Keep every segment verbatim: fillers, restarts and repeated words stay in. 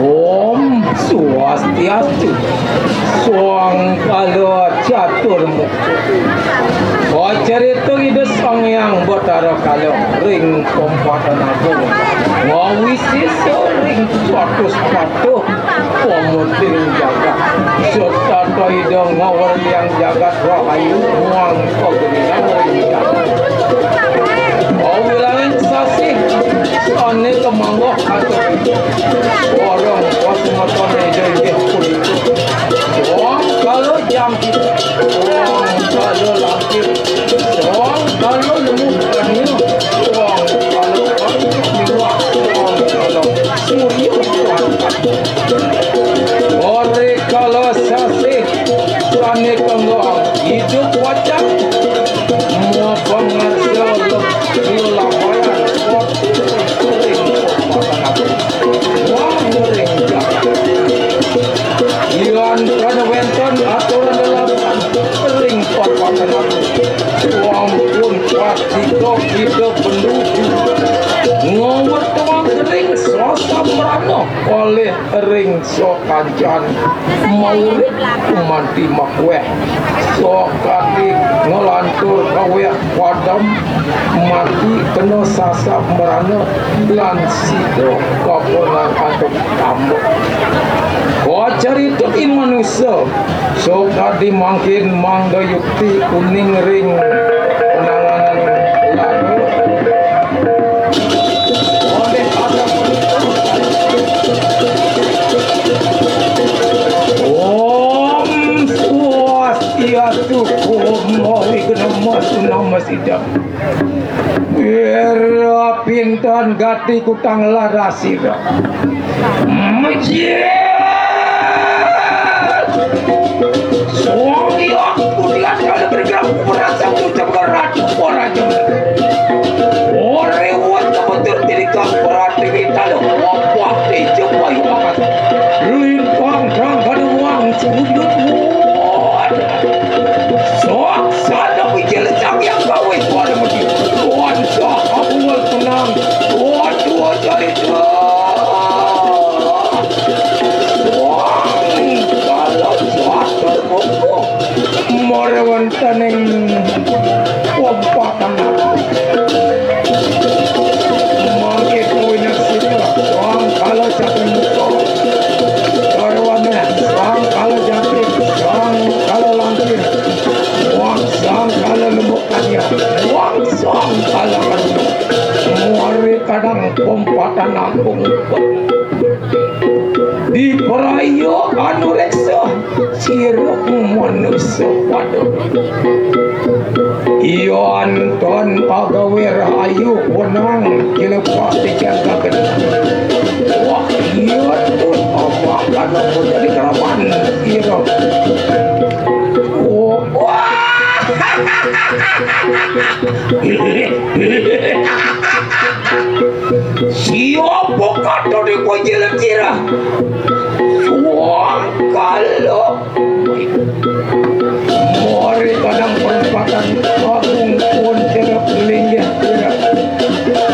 Om Swastiastu. Sangkala catur mukha. Pacarita Ida Sang Hyang Batara Kala ring Kompatan Agung. Ngawisisa ring satus patuh pamuting jagat. Setata Ida ngawerdiang jagat rahayu muang pagenihan ring jagat. Awilaning sasih sane kamanggeh atur. Orang wasmatan Ida inggih punika. Wong kala jangkit, wong kala langkit, wong kala lemu kania, wong kala langkit miwah, wong kala surya. Ore kala sasih sane kanggo idup wajah, mua pangarsa lelampayan. Wah, ring jagat. Yan kada wenten aturan lelampahan ring papakan aku. Ampun, patika kita bendu. Ngawet tuang kering sasa merana oleh ring sokancan. Maurip kumanti makweh. Sokati ngelantur kaweh padem mati kena sasap merana lan sida kapongan antuk tambuk. Kacarita i manusa, sokati mangkin mangda yukti uning ring penanganan lagu. Oleh ada Om Swastiastu, Om Wignama Sunama Sidam. Wira pinten gati kutang larasira. Mejir. Suang iya kudian kada bergerak merasa ucap ratu raja. Ore wong kebetul diri kang berarti kita lo wong wakti jumpa yuk amat. Lintang rangkada wang sujud wong. Sok sana pikir sang yang gawe pada mesti. Tuan sah aku tenang. Tuan dua cari dua. Wong kalau jatuh buku. Mara wonten ing kompatan. Mangke kuwi nasib, wong kala jatin muka. Karwane, wong kala jatin, wong kala langkir. Wong sang kala lembuk kanya. Wong sang kala kanya. Muari kadang kompatan agung. Dipraya anureksa sira manusa pada. Iya anton agawe rahayu wenang kila pasti jaga genah. Wah, iya tuh apa kana jadi kerawan sira. Oh, wah. Siapa kata di kucilan sirah? Suang kala. Mari kadang perempatan agung pun cerap linggih cerap.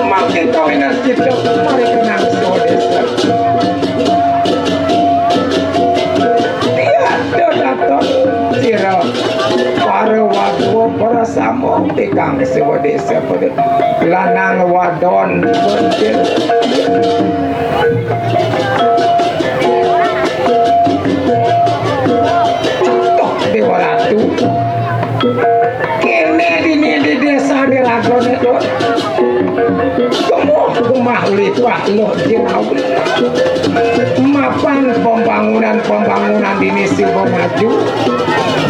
Makin kawinan kita mari kenang swadesa. Tiada datang sirah. Para wadwa, para sama, tikang swadesa pada. Lanang wadon pentil. Tuh, Dewa Ratu. Kene dini di desa di Ragone, Dut. Kemuh rumah lipah loh jinawi. Mapan pembangunan-pembangunan dini silih maju.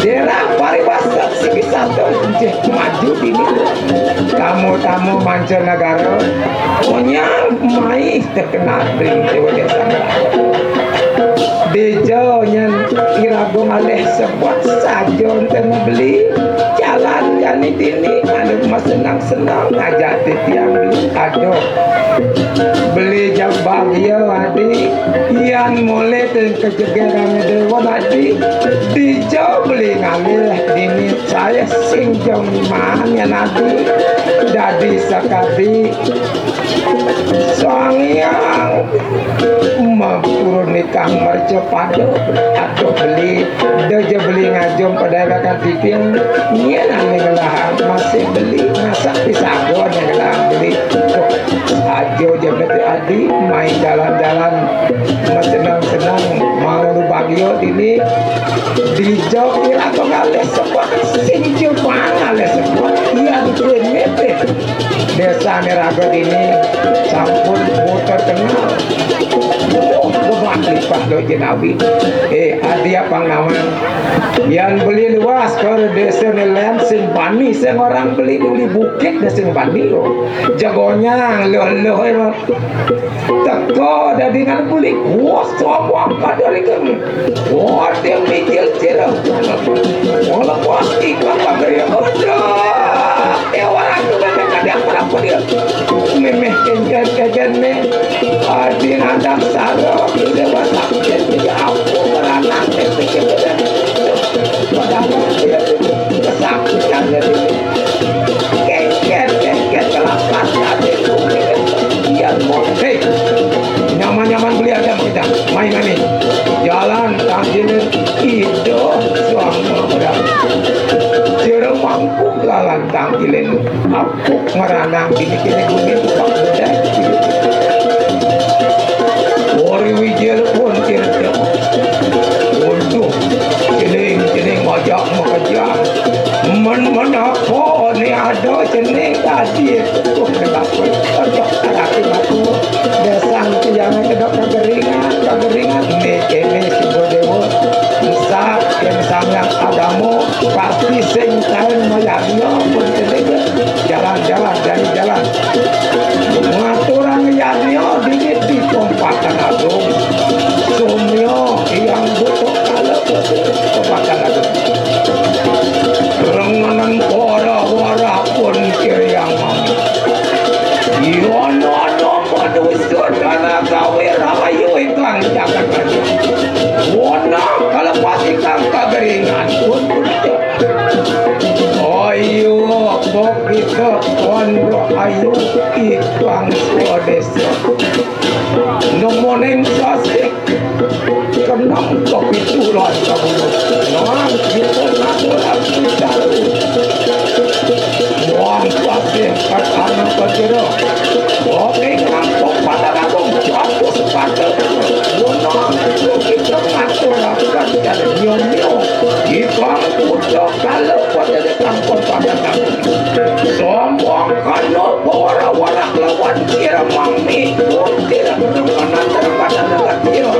Daerah pariwisata siki satu nggih maju dini. Tamu-tamu mancanegara onyang mai terkenal ring Dewa Desa. Dija nyen iraga malih sebut saja enten beli. Lan jani dini anu masenang-senang ngajak titiang beli. Aduh. Beli jaba bagia, Adi. Yan mulih teng kajegeran Dewa, Adi. Dija beli ngalih dini, saya sing joman yan, Adi. Dadi sakadi Sang Hyang Mapurunika mercapada. Aduh beli, da ja beli ngajum pada rakan titiang. Nyén ané ngelah masih beli, masak pisaga ané ngelah beli. Duh, aja ja mesti adi, main jalan-jalan, senang-senang, mau lu bagio dini. Dija iraga ngalih sepat, sing jebang ngalih sepat, yan kéné. Désané raga dini sampun buta kenal. Duh, gemah lipah lo jenawi. Eh, adi apang nawang. Yan beli luas ka désané lén sing bani, sing orang beli duli bukit dé sing bani lo. Jagonyang lo lo. Teka dadi ngan beli. Wah, sombong pada lagi. Wah, dia mikir sira. Wala pasti bakal gaya. Aduh, ya orang tu memang ada apa-apa dia. Memeh kencan-kencan ni. Adi ngandak sara, dia basak. Dia aku beranak, dia pikir dia. Padahal dia kesakitan dia. Kengket, kengket, kelapas, adi. Iya, mon. Hei, nyaman-nyaman beli aja kita. Main kami. Jalan tangkilin ido suang mangkuda. Jero mangku lalan tangkilin. Apuk meranang ini kini bumi buka muda. Wari wijil pun tirta. Waduh, cening-cening majak makejang. Men-men apa ni ada cening tadi. Tuh, kenapa? Ada, ada, ada. Désa tiang kedok kageringan, kageringan. Né kéné sing déwa. Bisa yang sangat agama, pasti sing kain mayarnya pun kéné. Jalan-jalan, jalan-jalan. Ngaturang yarnya dikit di Kompatan Agung. Sumya yang butuh kalau butuh Kompatan Agung. Rengenan para wara pun kiri yang mami. Yono-no manusia dana gawe rahayu ingkang jagat raja. Wonang kalepas ingkang kageringan pun punika. Ayo, kok kita kondo ayu ikang swadesa. Nemoning sasih kenang kepitulan kabulu. Nang kita naturan bicara. Muang sasih katana kacira. Oke, ngampung pada ngampung. Jatuh sepatu. Nang kita naturan bicara. Nyom-nyom. Ikang udah kalau pada kampung pada kampung. Sombong kano wara-wara lawan kira mami. Kira berkenan terhadap kira.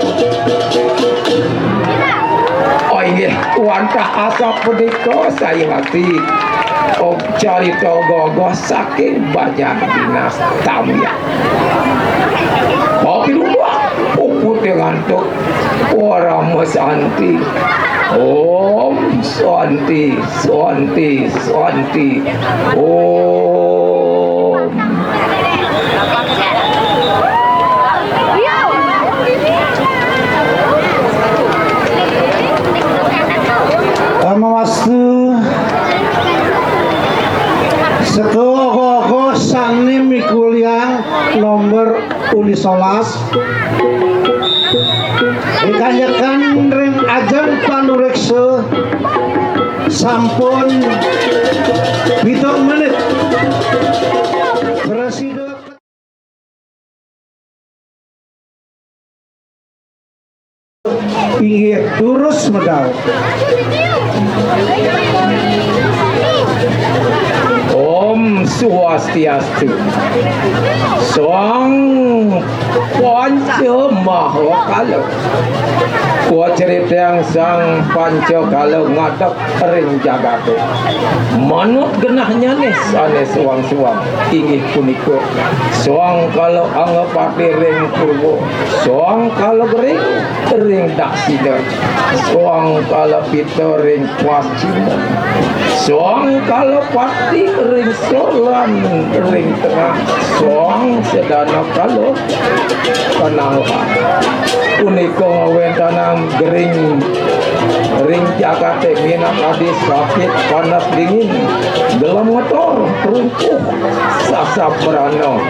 Oh, inggih, wantah asa punika sayuwakti. Oh, carita gagah saking Banjar Dinas Tamya. Kopi luwak, pupute ngantuk. Parama Santi. Om Santi, Santi, Santi. Om. Namawastu. Seka ogo-ogo sane mikuliang nomor uli solas. Ikanyekan ring ajeng panureksa sampun pitung menit. Presida inggih turus medal. Om Swastiastu. Sang Panca Mahakala. Wah, critang Sang Pancakala ngadeg ring jagaté. Manut genahnya nih sané suang-suang, inggih punika Sang Kala Angapati ring purwa, Sang Kala Gering ring daksina, Sang Kala Pita ring pascima, Sang Kala Pati ring solan ring tengah, Sang Sedana Kala Panangga. Punika ngawéntenang gering ring jagaté minakadi sakit, panas, dingin, gelem ngetor, runtuh, sasabrana,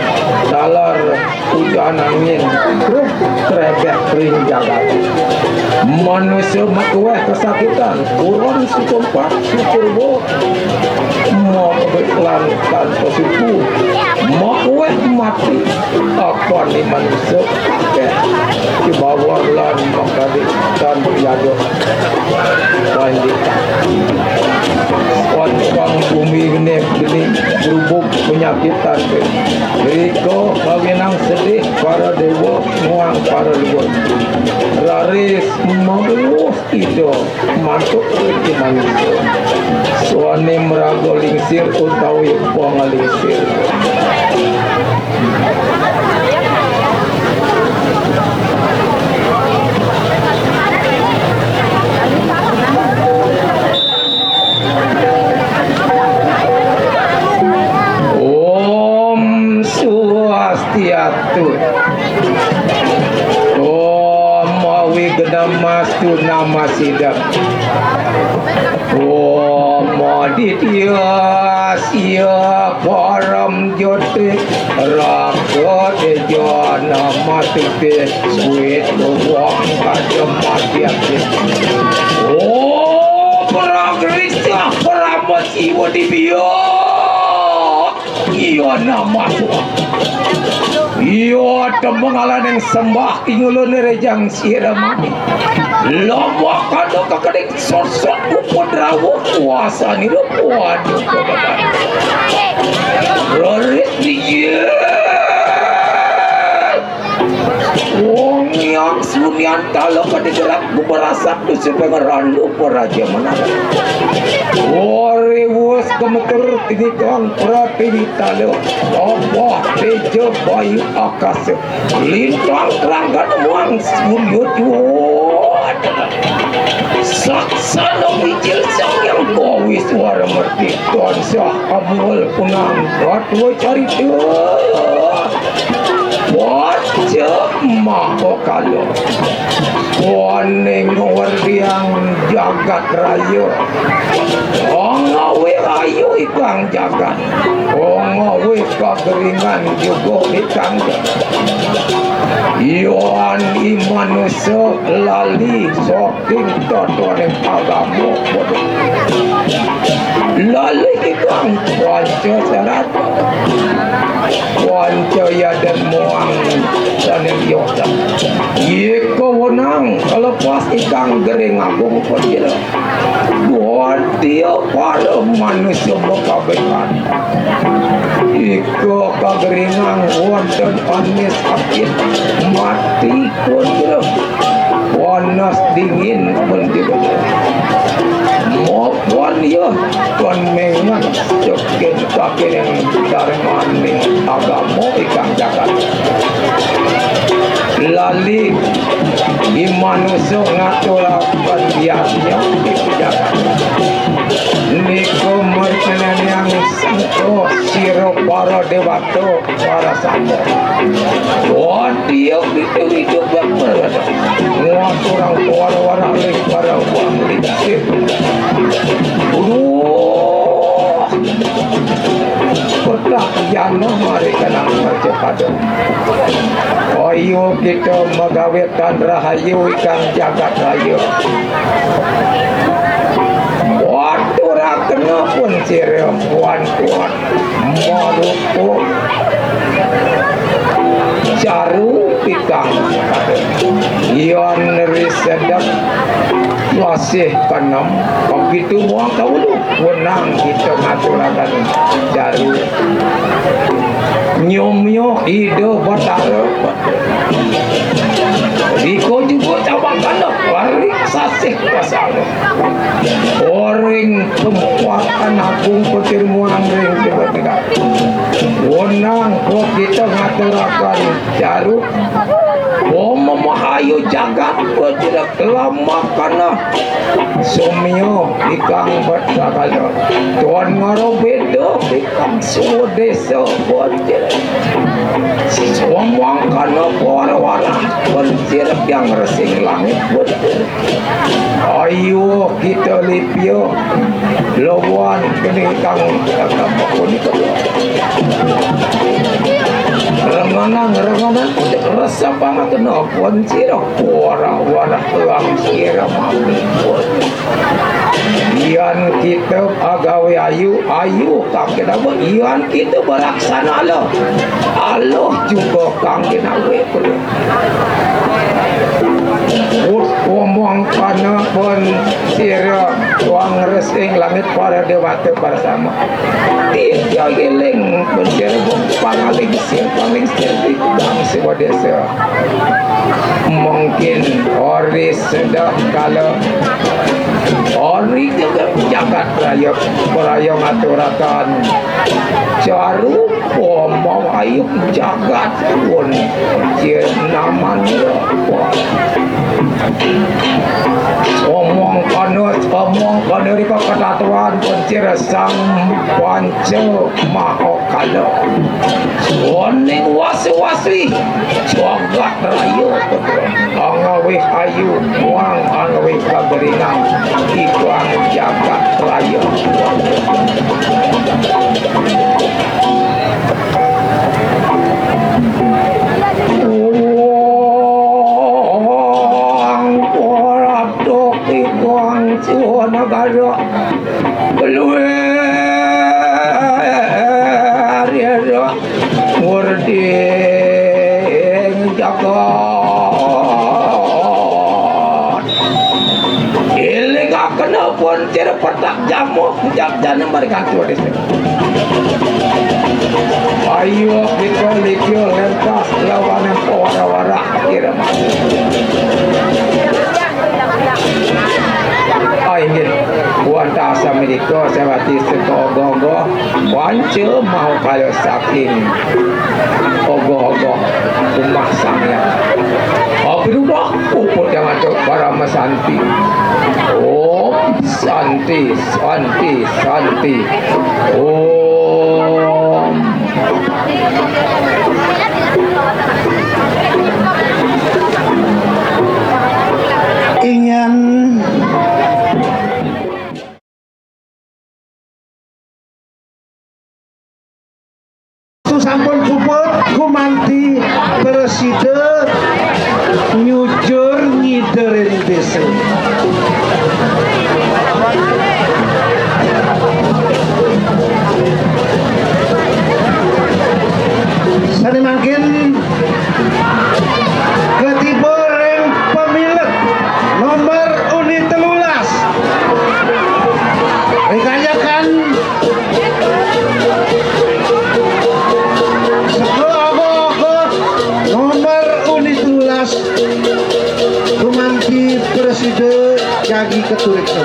taler ujan angin, truk trebek ring jagaté. Manusa makuéh kasakitan, buron sukumpat, sukurbo, makebeklan tanpa suku, makuéh mati, apané manusa akéh, kibawa lan makadi tan piada. Panji. Wan tukang bumi geni, geni, berubuk penyakitan. Rika kawinang sedih para déwa, muang para luhur. Raris mabuh Ida mantuk ring manusa. Suané maraga lingsir utawi panglingsir. Om Swastiastu. Om Awignamastu Namasidam. Om Aditya Sia Param Jyoti Raga Teja Namastuti Swit Luwang Raja Madhyati. Om Pragrisa Parama Siwa Dibya. Iya nama suha. Iya temengalaning sembah ingulun rejang siramani. Lombok kado kekedik sosok upadrawa kuasa nira waduh kebeban. Rorit dijil. Wong yang sunian tala pada gerak bubarasak dusun pengeran lupa raja menara. Wariwus gemeter tinikang pratiwi tala. Apa teja bayu akasa. Lintang keranggan muang surya tuan. Saksana mijil sang yang kawis wara merti. Tansah amul punang katwa carita. Waca mahakala. Waning werdiang jagat raya. Angawe rayu ikang jagat. Angawe kageringan juga ikang jagat. Yan i manusa lali sok Ing totoning agama. Lalu ikang panca syarat. Panca yadan muang saning yota. Yika wenang lepas ikang gering agung pejela. Buat dia para manusia mekabehan. Ika kageringang wonten anis sakit mati pun. Panas dingin pun tiba. Maupun ya pun mengat cekin kakining darmaning agama ikang jagat. Lali di manusia ngaturaken biasnya di jagat. Niku merceneniang sangka sira para dewata. Para sangga. Wah, dia hidup-hidup yang berada. Wah, kurang wara-wara ring para wang lingsir. Duh. Petak jana mari kenang percepatan. Ayo kita magawe tan rahayu ikang jagat raya. Waturaken pun sira puan-puan. Marupa caru pikang. Yan risedek wasih kanem, begitu muang kaulu, wenang kita ngaturaken caru. Nyomyok Ida Batara. Iko juga cabang kandang, waring sasih pasang. Waring kekuatan agung petir muang ring tiba-tiba. Wenang kok kita ngaturakan jaru. Wong memahayu jagat petir lama kana. Sumio ikang berkakala. Tuan ngaro beda ikang suwa desa bonjir. Siswa mangkana para warah bonjir yang resing langit bonjir. Ayo kita lipia lawan kene ikang punika. Renganang, renganang, rasa banget kena bonjir. Warah-warah elang kira mami. Yan kita agawe ayu, ayu kang kita be-, yan kita beraksana Allah. Allah juga kang kita we. Ut omong kana pun sira tuang resing langit para dewata bersama. Tiga giling pun sira pangaling sir, paling sir di bangsa desa. Mungkin ori sedang kala ori juga jagat raya, raya ngaturakan caru pomong ayuk jagat pun je namanya. Omong kana, omong kana rika katatuan pun sira sang panca maha kala. Oning wasi-wasi jagat raya. Angawih ayu muang angawih kageringan ikang jagat raya. Uang ora tok ikang Suwanagara. Luwih ira werding jagat. Ilingakena pun tira petak jamuh jakjana maring antuk desa. Ayo kita likio lentas lawanan wara-wara kira mati. Ah, inggih. Wantah sami nika sawati seka ogoh-ogoh, panca mahakala saking ogoh-ogoh umah Sang Hyang. Abdi dudah puput yang ada parama santi. Om Santi, Santi, Santi. Om. Ingin sampun puput gumanti prasida nyujur ngider ring desa. Sane mangkin ketiba ring pemilet nomor unit telulas. Rikanyakan seka ogoh-ogoh nomor unit telulas gumanti prasida jagi katuriksa.